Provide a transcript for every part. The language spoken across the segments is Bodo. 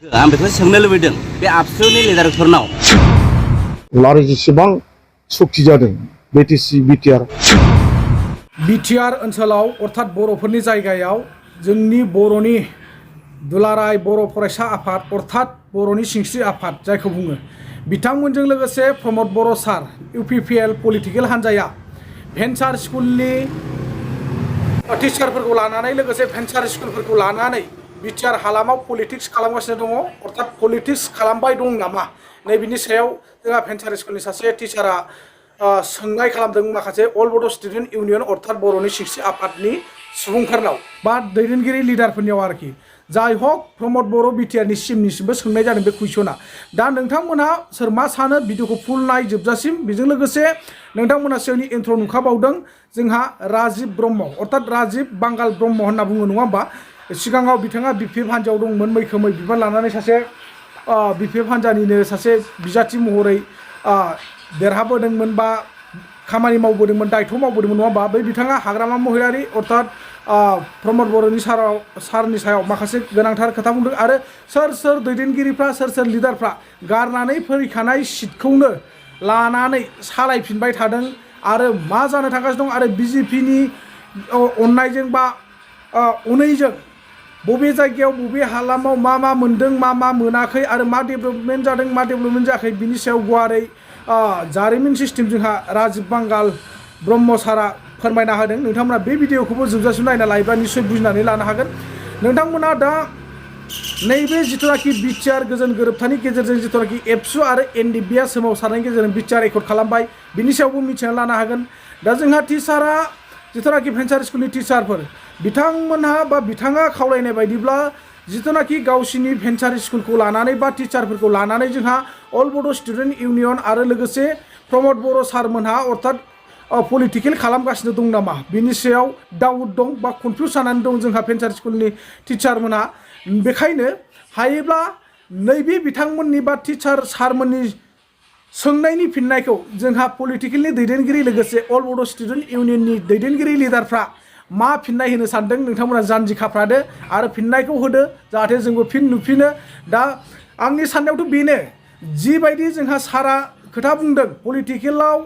आं बेखौ सोंनो लुबैदों बे आबसुनि लिडारफोरनाव लारि जेसेबां सक्ति जादों बिटिआर ओनसोलाव अर्थात बर'फोरनि जायगायाव जोंनि बर'नि दुलाराय बर' फरायसा आफाद अर्थात बर'नि सिंस्रि आफाद जायखौ बुङो बिथांमोनजों लोगोसे प्रमद बर' सार इउपिपिएल पलिटिकेल हान्जाया भेन्सार स्कुलनि टिचारफोरखौ लानानै लोगोसे भेन्सार स्कुलफोरखौ लानानै बिटिआर हालामाव पलिटिक्स खालामगासिनो दङ अर्थात पलिटिक्स खालामबाय दं नामा नैबेनि सायाव जोंहा भेन्सार स्कुलनि सासे टिचारा सोंनाय खालामदों माखासे अल बड' स्टुडेन्ट इउनियन अर्थात बर'नि सिंस्रि आफादनि सुबुंफोरनाव बा दैदेनगिरि लिडारफोरनियाव आरोखि जाय हक प्रमद बर' बिटिआरनि सिमनिसिमबो सोंनाय जादों बे कुइसना दा नोंथांमोनहा सोर मा सानो भिडिअखौ फुल नायजोबजासिम बेजों लोगोसे नोंथांमोनहा सिगांनि इन्ट्र' नुखाबावदों जोंहा राजिब ब्रह्म अर्थात राजिब बांगाल ब्रह्म होनना बुङो नङा होमबा सिगाङाव बिथाङा बिपिएफ हान्जायाव दंमोन मैखोमै बिबान लानानै सासे बिपिएफ हान्जानिनो सासे बिजाथि महरै देरहाबोदोंमोन बा खामानि मावबोदोंमोन दायथ' मावबोदोंमोन नङा होमबा बै बिथाङा हाग्रामा महिलारि अर्थात प्रमद बर'नि सारनि सायाव माखासे गोनांथार खोथा बुंदों आरो सोर दैदेनगिरिफ्रा सोर लिडारफ्रा गारनानै फैखानाय सिटखौनो लानानै सालायफिनबाय थादों आरो मा जानो थांगासिनो दं आरो बिजेपिनि अननायजों बा अनैजों बबे जायगायाव बबे हालामाव मा मोनदों मा मोनाखै आरो मा डेभेलपमेन्ट जादों मा डेभेलपमेन्ट जायाखै बिनि सायाव गुवारै जारिमिन सिस्टेम जोंहा राजिब बांगाल ब्रह्म सारा फोरमायना होदों नोंथांमोना बे भिडिअखौबो जोबजासिम नायना लायोबा निस्सय बुजिनानै लानो हागोन नोंथांमोना दा नैबे जिथुनाखि बिटिआर गोजोन गोरोबथानि गेजेरजों जिथुनाखि एबसु आरो एनडिबिआ सोमावसारनायनि गेजेरजों बिटिआर एकर्ड खालामबाय बिनि सायावबो मिथिना लानो हागोन दा जोंहा टिचारा जिथुनाखि भेन्सार स्कुलनि टिचारफोर बिथांमोनहा बा बिथाङा खावलायनाय बायदिब्ला जिथुनाखि गावसिनि भेन्सार स्कुलखौ लानानै बा टिचारफोरखौ लानानै जोंहा अल बड' स्टुडेन्ट इउनियन आरो लोगोसे प्रमद बर' सारमोनहा अर्थात पलिटिकेल खालामगासिनो दं नामा बिनि सायाव डाउट दं बा कनफिउस जानानै दं जोंहा भेन्सार स्कुलनि टिचारमोनहा बेखायनो हायोब्ला नैबे बिथांमोननि बा टिचार सारमोननि सोंनायनि फिननायखौ जोंहा पलिटिकेलनि दैदेनगिरि लोगोसे अल बड' स्टुडेन्ट इउनियननि दैदेनगिरि लिडारफ्रा मा फिननाय होनो सानदों नोंथांमोना जानजि खाफ्रादो आरो फिननायखौ होदो जाहाथे जोंबो फिन नुफिनो दा आंनि साननायावथ' बेनो जिबायदि जोंहा सारा खोथा बुंदों पलिटिकेलाव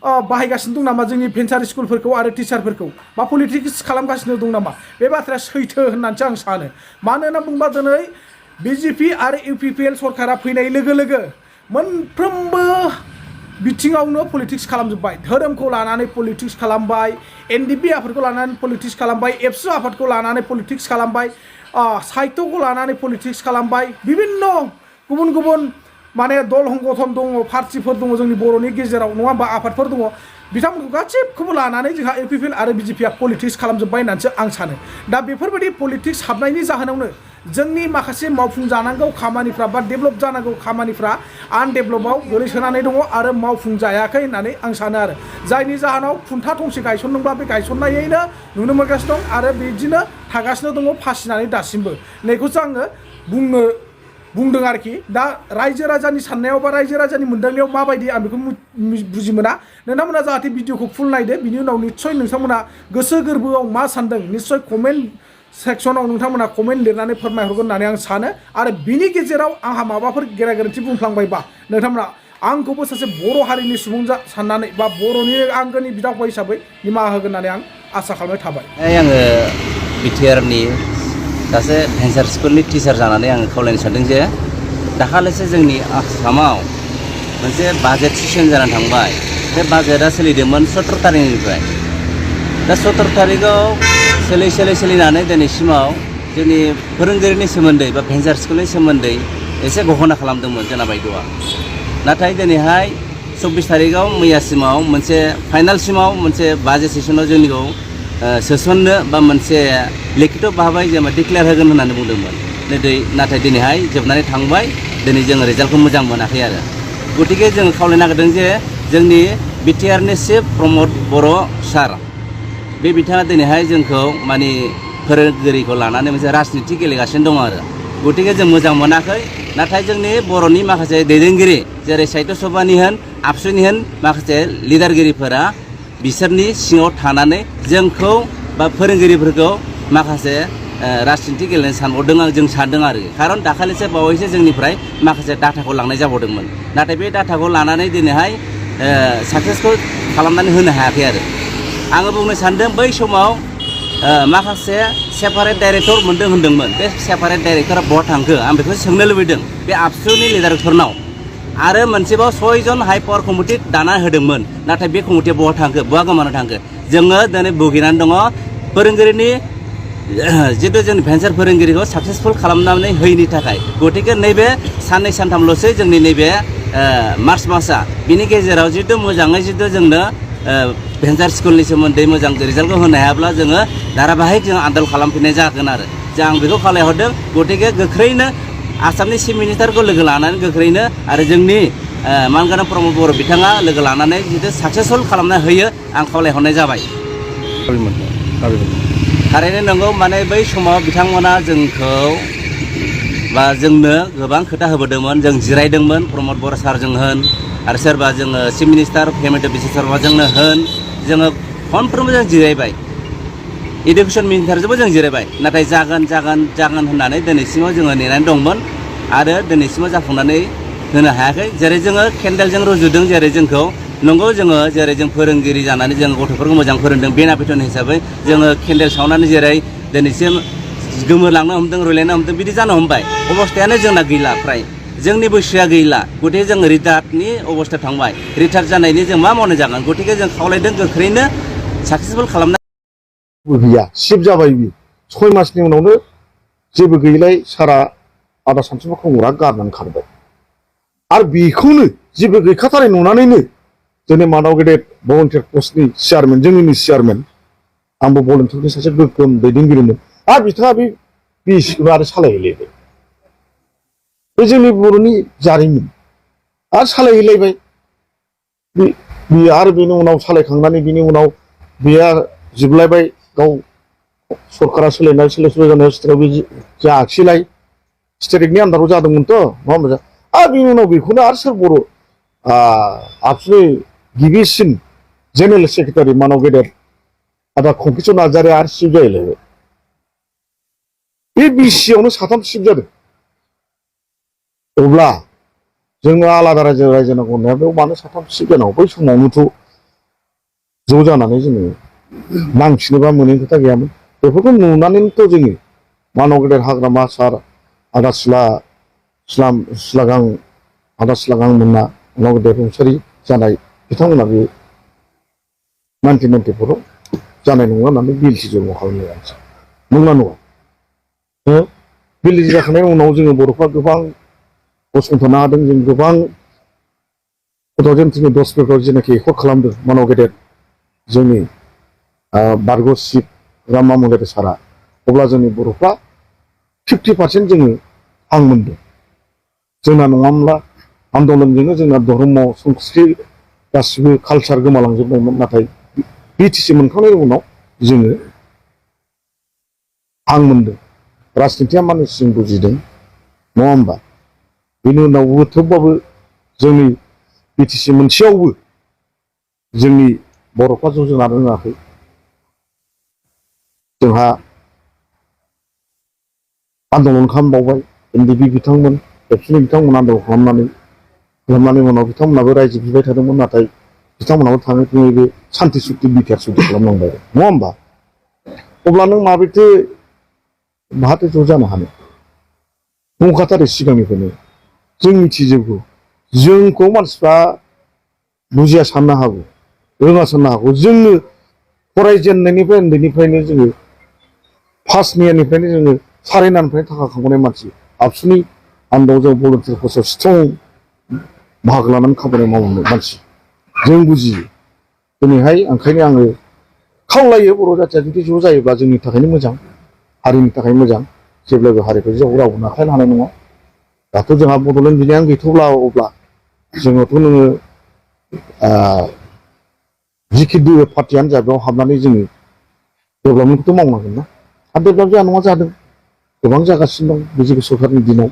बाहायगासिनो दं नामा जोंनि भेन्सार स्कुलफोरखौ आरो टिचारफोरखौ बा पलिटिक्स खालामगासिनो दं नामा बे बाथ्राया सैथो होननानैसो आं सानो मानो होनना बुंबा दिनै बिजेपि आरो इउपिपिएल सरकारा फैनाय लोगो लोगो मोनफ्रोमबो बिथिङावनो पलिटिक्स खालामजोब्बाय धोरोमखौ लानानै पलिटिक्स खालामबाय एनडिबि आफादखौ लानानै पलिटिक्स खालामबाय एबसु आफादखौ लानानै पलिटिक्स खालामबाय साहित्यखौ लानानै पलिटिक्स खालामबाय बिभिन्न गुबुन गुबुन माने दल संगठन दङ पार्टिफोर दङ जोंनि बर'नि गेजेराव नङा होमबा आफादफोर दङ बिथांमोनखौ गासिबखौबो लानानै जोंहा इउपिपिएल आरो बिजेपिआ पलिटिक्स खालामजोब्बाय होननानैसो आं सानो दा बेफोरबायदि पलिटिक्स हाबनायनि जाहोनावनो जोंनि माखासे मावफुंजानांगौ खामानिफ्रा बा डेभेलप जानांगौ खामानिफ्रा आनडेभेलपआव गोलैसोनानै दङ आरो मावफुंजायाखै होननानै आं सानो आरो जायनि जाहोनाव खुन्था थंसे गायसनदोंब्ला बे गायसननायैनो नुनो मोनगासिनो दं आरो बिदिनो थागासिनो दङ फासिनानै दासिमबो नैखौसो आङो बुंदों आरोखि दा रायजो राजानि साननायाव बा रायजो राजानि मोन्दांनायाव माबायदि आं बेखौ बुजि मोना नोंथांमोना जाहाथे भिडिअखौ फुल नायदो बिनि उनाव निस्सय नोंथांमोना गोसो गोरबोआव मा सानदों निस्सय कमेन्ट सेक्सनाव नोंथांमोना कमेन्ट लिरनानै फोरमायहरगोन होननानै आं सानो आरो बिनि गेजेराव आंहा माबाफोर गेरा गोरोन्थि बुंफ्लांबायबा नोंथांमोना आंखौबो सासे बर' हारिनि सुबुं साननानै बा बर'नि आंगोनि बिदा फंबाय हिसाबै निमाहा होगोन होननानै आं आसा खालामनाय थाबाय आङो बिटिआरनि सासे भेन्सार स्कुलनि टिचार जानानै आङो खावलायनो सानदों जे दाखालिसो जोंनि आसामाव मोनसे बाजेट सेसन जानानै थांबाय बे बाजेटआ सोलिदोंमोन 17 तारिखनिफ्राय दा 17 तारिखआव सोलिनानै दिनैसिमाव जोंनि फोरोंगिरिनि सोमोन्दै बा भेन्सार स्कुलनि सोमोन्दै एसे घोषणा खालामदोंमोन जोंना बायद'आ नाथाय दिनैहाय 24 तारिखआव मैयासिमाव मोनसे फाइनालसिमाव मोनसे बाजेट सेसनाव जोंनिखौ सोसननो बा मोनसे लिखित भाबै जेनेबा डिक्लेयार होगोन होननानै बुंदोंमोन नाथाय दिनैहाय जोबनानै थांबाय दिनै जों रिजाल्टखौ मोजां मोनाखै आरो गतिके जों खावलायनो नागिरदों जे जोंनि बिटिआरनि चिफ प्रमद बर' सार बे बिथाङा दिनैहाय जोंखौ माने फोरोंगिरिखौ लानानै मोनसे राजनिति गेलेगासिनो दङ आरो गतिके जों मोजां मोनाखै नाथाय जोंनि बर'नि माखासे दैदेनगिरि जेरै साहित्य सभानि होन आबसुनि होन माखासे लिडारगिरिफोरा बिसोरनि सिङाव थानानै जोंखौ बा फोरोंगिरिफोरखौ माखासे राजनिथि गेलेनो सानबावदों जों सानदों आरो खारन दाखालिसो बावैसो जोंनिफ्राय माखासे डाटाखौ लांनाय जाबावदोंमोन नाथाय बे डाटाखौ लानानै दिनैहाय साक्सेसफुल खालामनानै होनो हायाखै आरो आङो बुंनो सानदों बै समाव माखासे सेपारेट डाइरेक्टर मोनदों होनदोंमोन बे सेपारेट डाइरेक्टरा बहा थांखो आं बेखौ सोंनो लुबैदों बे आबसुनि लिडारफोरनाव आरो मोनसेबाव 6 जन हाइ पावार कमिटि दाना होदोंमोन नाथाय बे कमिटिया बहा थांखो बहा गोमाना थांखो जोङो दिनै भुगिनानै दङ फोरोंगिरिनि जितु जोंनि भेन्सार फोरोंगिरिखौ साक्सेसफुल खालामनानै होयैनि थाखाय गतिके नैबे साननै सानथामल'सै जोंनि नैबे मार्च मासआ बिनि गेजेराव जितु मोजाङै जितु जोंनो भेन्सार स्कुलनि सोमोन्दै मोजां रिजाल्टखौ होनो हायाब्ला जोङो धाराबाहिक जों आन्दोलन खालामफिननाय जागोन आरो जों आं बेखौ खावलायहरदों गतिके गोख्रैनो आसामनि चिफ मिनिस्टारखौ लोगो लानानै गोख्रैनो आरो जोंनि मानगोनां प्रमद बर' बिथाङा लोगो लानानै जितु साक्सेसफुल खालामना होयो आं खावलायहरनाय जाबाय थारैनो नंगौ माने बै समाव बिथांमोना जोंखौ बा जोंनो गोबां खोथा होबोदोंमोन जों जिरायदोंमोन प्रमद बर' सारजों होन आरो सोरबा जोङो चिफ मिनिस्टार हेमन्त बिश्व शर्माजोंनो होन जोङो फनफ्रोमबो जों जिरायबाय इडुकेसन मिनिस्टारजोंबो जों जिरायबाय नाथाय जागोन होननानै दिनैसिमाव जोङो नेनानै दंमोन आरो दिनैसिमाव जाफुंनानै होनो हायाखै जेरै जोङो केन्डेलजों रुजुदों जेरै जोंखौ नंगौ जोङो जेरै जों फोरोंगिरि जानानै जों गथ'फोरखौ मोजां फोरोंदों बेनाफिटन हिसाबै जोङो केन्डेल सावनानै जेरै दिनैसिम गोमोरलांनो हमदों रुलायनो हमदों बिदि जानो हमबाय अबस्थायानो जोंना गैला फ्राय जोंनि बैसोआ गैला गतिके जों रिटायार्डनि अबस्थायाव थांबाय रिटायार्ड जानायनि जों मा मावनो जागोन गतिके जों खावलायदों गोख्रैनो साक्सेसफुल खालामनो गैया सिफ जाबाय बियो 6 मासनि उनावनो जेबो गैयैलाय सारा आदा सानसुमा खंग्रा गारनानै खारबाय आरो बेखौनो जेबो गैखाथारै नुनानैनो जोंनि मानाव गेदेर भलन्टियार पस्टनि चेयारमेन जोंनिनो चेयारमेन आंबो भलन्टियारनि सासे गोग्गोम दैदेनगिरिमोन आरो बिथाङा बे बिसिखौनो आरो सालायहैलायबाय बे जोंनि बर'नि जारिमिन आरो सालायहैलायबाय बे आरो बेनि उनाव सालायखांनानै बिनि उनाव बेया जोबलायबाय गाव सरकारा सोलायनाय सोलाय जानायाव स्टेटआव बे जायाखिसैलाय स्टेटनि आन्दाराव जादोंमोनथ' नङा होमबा आरो बेनि उनाव बेखौनो आरो सोर बर' आबसुनि गिबिसिन जेनेरेल सेक्रेटारि मानाव गेदेर आदा कंकिस्वर नार्जारि आरो सिफ जाहैलायबाय बे बिसियावनो साथाम सिफ जादों अब्ला जोङो आलादा रायजो रायजोनांगौ होननाया बेयाव मानो साथाम सिफ जानांगौ बै समावनोथ' ज' जानानै जोङो नांफिनोबा मोनैनि खोथा गैयामोन बेफोरखौ नुनानैनोथ' जोङो मानाव गेदेर हाग्रामा सार आदा सिलागां मोनना मानाव गेदेर रुंसारि जानाय बिथांमोना बे 1994 जानाय नङा होननानै बिएलटि जन्म खालामनाय आंसो नंगौना नङा बिएलटि जाखांनायनि उनाव जोङो बर'फ्रा गोबां गसंथानो हादों जों गोबां 2010 जेनाखि एकर्ड खालामदों मानाव गेदेर जोंनि बारग' चिफ रामा मंगेश सारा अब्ला जोंनि बर'फ्रा 50% जोङो हां मोनदों जोंना नङामोनब्ला आन्दलनजोंनो जोंना धर्म संस्कृति गासिबो कालचार गोमालांजोबनायमोन नाथाय बिटिसि मोनखांनायनि उनाव जोङो हां मोनदों राजनितिया माने जों बुजिदों नङा होमबा बेनि उनावबो थेवबाबो जोंनि बिटिसि मोनसेयावबो जोंनि बर'फ्रा ज' जानो रोङाखै जोंहा आन्दलन खालामबावबाय एनडिपि बिथांमोन एबसुनि बिथांमोन आन्दलन खालामनानै उनाव बिथांमोनाबो रायजो बिबाय थादोंमोन नाथाय बिथांमोनाबो थाङै थुङै बे सान्ति सुक्ति बिटिआर सुक्ति खालामनांबाय नङा होमबा अब्ला नों माबोरैथो माहाथो ज' जानो हानो बुंखाथारो सिगांनिफ्रायनो जों मिथिजोबगौ जोंखौ मानसिफ्रा बुजिया साननो हागौ रोङा साननो हागौ जोंनो फरायजेननायनिफ्राय उन्दैनिफ्रायनो जोङो फार्स्ट इयारनिफ्रायनो जोङो सारेनानिफ्रायनो थाखा खांबोनाय मानसि आबसुनि आन्दोआव जों भलन्टियार पस्टआव स्ट्रं बाहागो लानानै खामानि मावनो मानसि जों बुजियो दिनैहाय ओंखायनो आङो खावलायो बर' जाथिया जुदि ज' जायोब्ला जोंनि थाखायनो मोजां हारिनि थाखाय मोजां जेब्लाबो हारिखौ रावबो नाख्लायनो हानाय नङा दाथ' जोंहा बड'लेण्ड बिनायानो गैथ'ब्ला अब्ला जोङोथ' नोङो जिखि पार्टियानो जा बेयाव हाबनानै जोङो डेभेलपमेन्टखौथ' मावनांगोन ना आरो डेभेलप जाया नङा जादों गोबां जागासिनो दं बिजेपि सरकारनि दिनाव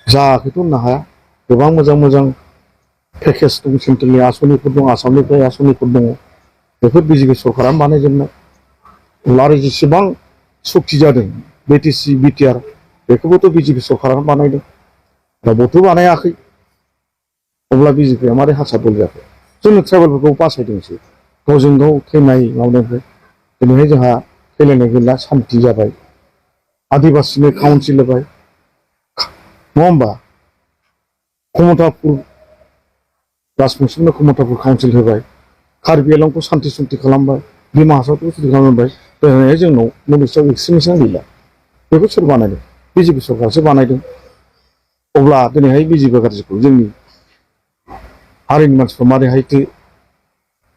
जायाखैथ' होननो हाया गोबां मोजां पेकेज दं सेन्ट्रेलनि आसनिफोर दं आसामनिफ्राय आसनिफोर दङ बेफोर बिजेपि सरकारा बानायजोबनाय अब्ला आरो जेसेबां सक्ति जादों बिटिसि बिटिआर बेखौबोथ' बिजेपि सरकारानो बानायदों रावबोथ' बानायाखै अब्ला बिजेपिआ मारै हारसा दल जाखो जोंनो ट्राइबेलफोरखौ बासायदोंसो गावजों गाव थैनाय माबानिफ्राय दिनैहाय जोंहा थैलायनाय गैला सान्थि जाबाय आदिबासिनो काउन्सिल होबाय नङा होमबा कमतापुर राजबंशिनो कमतापुर काउन्सिल होबाय कार्बि आंलंखौ सान्थि सुन्थि खालामबाय डिमा हासावखौ सुन्थि खालामबाय दिनैहाय जोंनाव नर्थ इस्टआव एक्सट्रिमिसम गैला बेखौ सोर बानायदों बिजेपि सरकारसो बानायदों अब्ला दिनैहाय बिजेपि गाज्रिखौ जोंनि हारिनि मानसिफ्रा मारैहायथो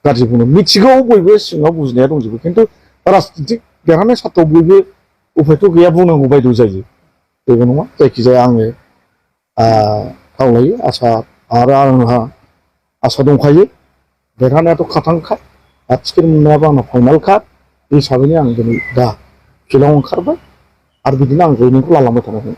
गाज्रि बुंनो मिथिगौ बयबो सिङाव बुजिनाया दंजोबो खिन्थु राजनितिक देरहानाय साथाव बयबो उफायथ' गैया बुंनांगौ बायद' जायो बेबो नङा जायखिजाया आङो खावलायो आसा आरो आंहा आसा दंखायो देरहानायाथ' खाथांखा टिकेट मोननायाबो आंना फाइनालखा बे हिसाबैनो आं दिनै दा फिल्डआव ओंखारबाय आरो बिदिनो आं जयनिंखौ लालांबाय थानांगोन